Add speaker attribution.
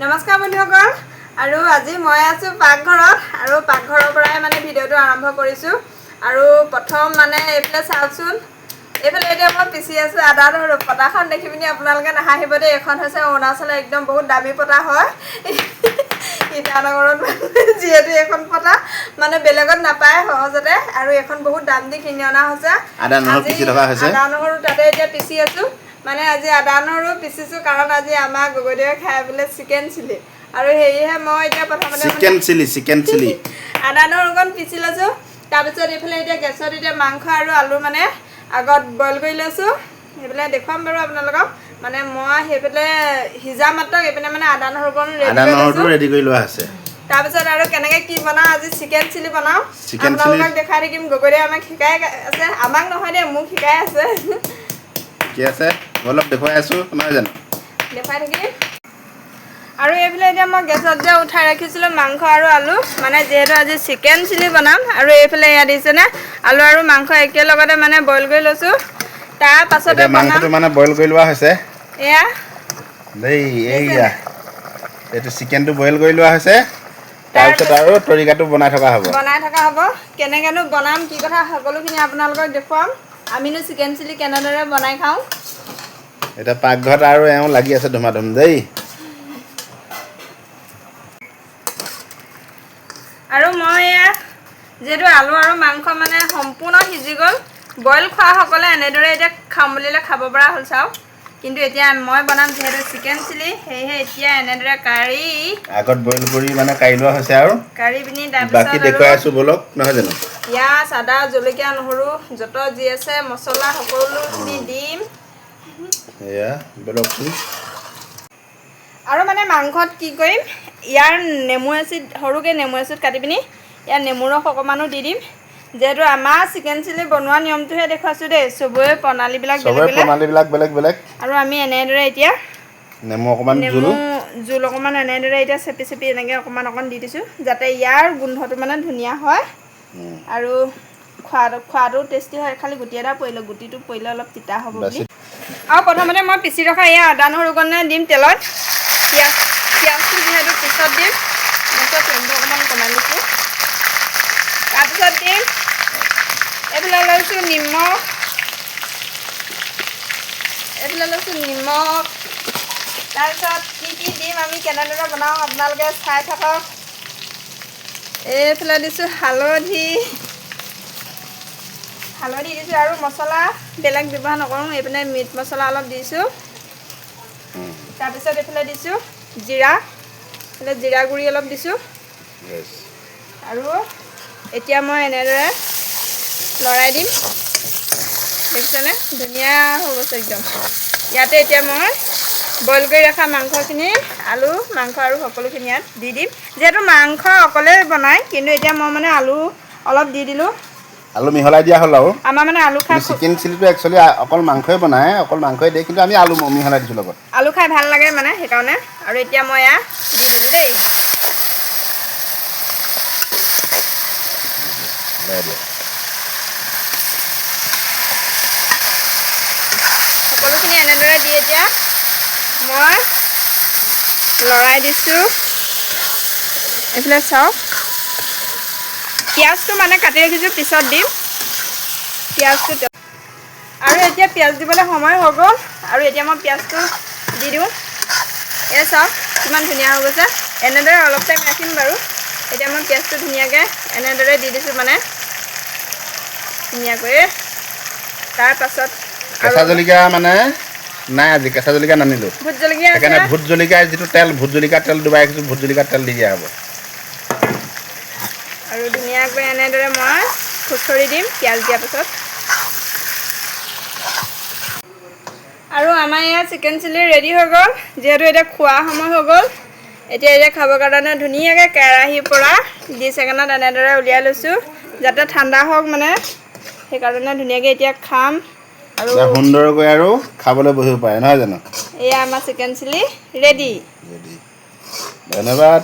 Speaker 1: নমস্কাৰ বন্ধুসকল। আৰু আজি মই আছোঁ পাকঘৰত আৰু পাকঘৰৰ পৰাই মানে ভিডিঅ'টো আৰম্ভ কৰিছোঁ। আৰু প্ৰথম মানে এইফালে চাওকচোন, এইফালে এতিয়া মই পিচি আছোঁ আদা নহৰু। পতাখন দেখি পিনি আপোনালোকে নাহাঁহিব দেই। এইখন হৈছে অৰুণাচলৰ একদম বহুত দামী পতা হয়। ইটানগৰত মানে যিহেতু এইখন পতা মানে বেলেগত নাপায় সহজতে, আৰু এইখন বহুত দাম দি কিনি অনা হৈছে।
Speaker 2: আদা নহৰু
Speaker 1: আজি
Speaker 2: পিচি থকা হৈছে।
Speaker 1: আদা নহৰু তাতে এতিয়া পিচি আছোঁ। মানে আজি আদা নহৰু পিচিছোঁ কাৰণ আজি আমাৰ গগৈদেৱে খাই বোলে চিকেন চিলি, আৰু সেয়েহে মই এতিয়া প্ৰথমতে মানে
Speaker 2: চিকেন চিলি, চিকেন চিলি।
Speaker 1: আদা নহৰুকণ পিচি লৈছোঁ। তাৰপিছত এইফালে এতিয়া গেছত এতিয়া মাংস আৰু আলু মানে আগত বইল কৰি লৈছোঁ। সেইফালে দেখুৱাম বাৰু আপোনালোকক। মানে মই সেইফালে সিজা মাত্ৰক এইপিনে মানে আদা নহৰুকণ ৰেডি
Speaker 2: আদা
Speaker 1: কৰি
Speaker 2: নহৰুটো
Speaker 1: লৈছোঁ।
Speaker 2: ৰেডি কৰি লোৱা হৈছে।
Speaker 1: তাৰপিছত আৰু কেনেকৈ কি বনাওঁ, আজি চিকেন চিলি বনাওঁ।
Speaker 2: Chicken chilli.
Speaker 1: আপোনালোকক দেখুৱাই থাকিম। গগৈদেৱে আমাক শিকাই আছে, আমাক নহয় দেই, মোক শিকাই আছে।
Speaker 2: ঠিকে আছে, অলপ দেখুৱাই আছোঁ, নহয় জানো?
Speaker 1: দেখুৱাই থাকিম। আৰু এইফালে এতিয়া মই গেছত যে উঠাই ৰাখিছিলোঁ মাংস আৰু আলু, মানে যিহেতু আজি চিকেন চিলি বনাম। আৰু এইফালে এয়া দিছেনে আলু আৰু মাংস একেলগতে মানে বইল কৰি লৈছোঁ। তাৰ পাছতে
Speaker 2: এতিয়া
Speaker 1: বনাম।
Speaker 2: মাংসটো মানে বইল কৰি লোৱা হৈছে।
Speaker 1: এয়া।
Speaker 2: দেই, এইয়া এইটো চিকেনটো বইল কৰি লোৱা হৈছে। তাৰপিছত আৰু তৰিকাটো বনাই থকা হ'ব।
Speaker 1: বনাই থকা হ'ব। কেনেকৈনো বনাম, কি কথা, সকলোখিনি আপোনালোকক দেখুৱাম। আমিনো চিকেন চিলি কেনেদৰে বনাই খাওঁ।
Speaker 2: এতিয়া পাকঘৰত আৰু এওঁ লাগি আছে ধুমাধুম দেই।
Speaker 1: আৰু মই এয়া যিহেতু আলু আৰু মাংস মানে সম্পূৰ্ণ সিজি গ'ল, বইল খোৱাসকলে এনেদৰে এতিয়া খাম বুলিলে খাব পৰা হ'ল, চাওক। কিন্তু এতিয়া মই বনাম যিহেতু চিকেন চিলি, সেয়েহে এতিয়া এনেদৰে কাঢ়ি
Speaker 2: আগত বইল কৰি মানে কাঢ়ি লোৱা হৈছে আৰু
Speaker 1: কাঢ়ি পিনি
Speaker 2: বাকী
Speaker 1: তাৰপিছত
Speaker 2: দেখুৱাই
Speaker 1: আৰু
Speaker 2: আছোঁ ব'লক, নহয় জানো?
Speaker 1: পিঁয়াজ, আদা, জলকীয়া, নহৰু যত যি আছে মছলা সকলোখিনি দিম।
Speaker 2: এয়া ব'লকচোন।
Speaker 1: আৰু মানে মাংসত কি কৰিম, ইয়াৰ নেমু এচিড, সৰুকৈ নেমু এচিড কাটি পিনি ইয়াৰ নেমু ৰস অকণমানো দি দিম। যিহেতু আমাৰ চিকেন চিলি বনোৱা নিয়মটোহে দেখুৱাইছোঁ দেই, চবৰে প্ৰণালীবিলাক বেলেগ
Speaker 2: চবৰে
Speaker 1: বেলেগ।
Speaker 2: প্ৰণালীবিলাক বেলেগ বেলেগ।
Speaker 1: আৰু আমি এনেদৰে এতিয়া
Speaker 2: নেমু অকণমান
Speaker 1: নেমু
Speaker 2: জোল
Speaker 1: জোল অকণমান এনেদৰে এতিয়া চেপি চেপি এনেকৈ অকণমান অকণ দি দিছোঁ, যাতে ইয়াৰ গোন্ধটো মানে ধুনীয়া হয় আৰু খোৱাটো টেষ্টি হয়। খালি গুটি এটা পৰিলে, গুটিটো পৰিলে অলপ তিতা হ'ব বুলি।
Speaker 2: বাছি।
Speaker 1: আৰু প্ৰথমতে মই পিচি ৰখা এয়া আদা নহৰুকণে দিম তেলত। পিঁয়াজটো যিহেতু পিছত দিম, গেছৰ ফ্লেমটো অকণমান কমাই দিছোঁ। তাৰপিছত দিম, এইফালে লৈছোঁ নিমখ, এইফালে লৈছোঁ নিমখ। তাৰপিছত কি কি দিম, আমি কেনেদৰে বনাওঁ আপোনালোকে চাই থাকক। এইফালে দিছোঁ হালধি, হালধি দিছোঁ। আৰু মছলা বেলেগ ব্যৱহাৰ নকৰোঁ। এইপিনে মিট মছলা অলপ দিছোঁ। তাৰপিছত এইফালে দিছোঁ জিৰা, এইফালে জিৰা গুড়ি অলপ দিছোঁ। আৰু এতিয়া মই এনেদৰে লৰাই দিম। দেখিছেনে, ধুনীয়া হৈ গৈছে একদম। ইয়াতে এতিয়া মই বইল কৰি ৰখা মাংসখিনি, আলু, মাংস আৰু সকলোখিনি ইয়াত দি দিম। যিহেতু মাংস অকলে বনায়, কিন্তু এতিয়া মই মানে আলু অলপ দি দিলোঁ।
Speaker 2: আলু মিহলাই দিয়া হ'ল আৰু
Speaker 1: আমাৰ মানে আলু খাই
Speaker 2: চিকেন চিলিটো একচুৱেলি অকল মাংসই বনায়, অকল মাংসই দিয়ে, কিন্তু আমি আলু মিহলাই দিছোঁ লগত।
Speaker 1: আলু খাই ভাল লাগে মানে সেইকাৰণে। আৰু এতিয়া মই এয়া দি দিলোঁ দেই।
Speaker 2: লৰাই দিয়া।
Speaker 1: সকলোখিনি এনেদৰে দি এতিয়া মই লৰাই দিছোঁ। এইফালে চাওক, পিঁয়াজটো মানে কাটি ৰাখিছোঁ, পিছত দিম পিঁয়াজটো। আৰু এতিয়া পিঁয়াজ দিবলৈ সময় হৈ গ'ল, আৰু এতিয়া মই পিঁয়াজটো দি দিওঁ। এয়া চাওক কিমান ধুনীয়া হৈ গৈছে। এনেদৰে অলপ টাইম ৰাখিম বাৰু। এতিয়া মই পিঁয়াজটো ধুনীয়াকৈ এনেদৰে দি দিছোঁ, মানে ধুনীয়াকৈ। তাৰপাছত আৰু
Speaker 2: কেঁচা জলকীয়া মানে নাই আজি, কেঁচা জলকীয়া নানিলোঁ।
Speaker 1: ভোট জলকীয়া আছে।
Speaker 2: সেইকাৰণে ভোট জলকীয়াৰ যিটো তেল, ভোট জলকীয়াৰ তেল ডুবাই ৰাখিছোঁ, ভোট জলকীয়াৰ তেল দি দিয়া হ'ব।
Speaker 1: আৰু ধুনীয়াকৈ এনেদৰে মই খুচৰি দিম পিঁয়াজ দিয়াৰ পাছত। আৰু আমাৰ ইয়াত চিকেন চিলি ৰেডি হৈ গ'ল। যিহেতু এতিয়া খোৱা সময় হৈ গ'ল, এতিয়া এতিয়া খাবৰ কাৰণে ধুনীয়াকৈ কেৰাহীৰ পৰা ডিছ এখনত এনেদৰে উলিয়াই লৈছোঁ, যাতে ঠাণ্ডা হওক মানে, সেইকাৰণে ধুনীয়াকৈ এতিয়া খাম। আৰু
Speaker 2: এতিয়া সুন্দৰকৈ আৰু খাবলৈ বহিব পাৰে, নহয় জানো?
Speaker 1: এয়া আমাৰ চিকেন চিলি ৰেডি।
Speaker 2: ৰেডি। ধন্যবাদ।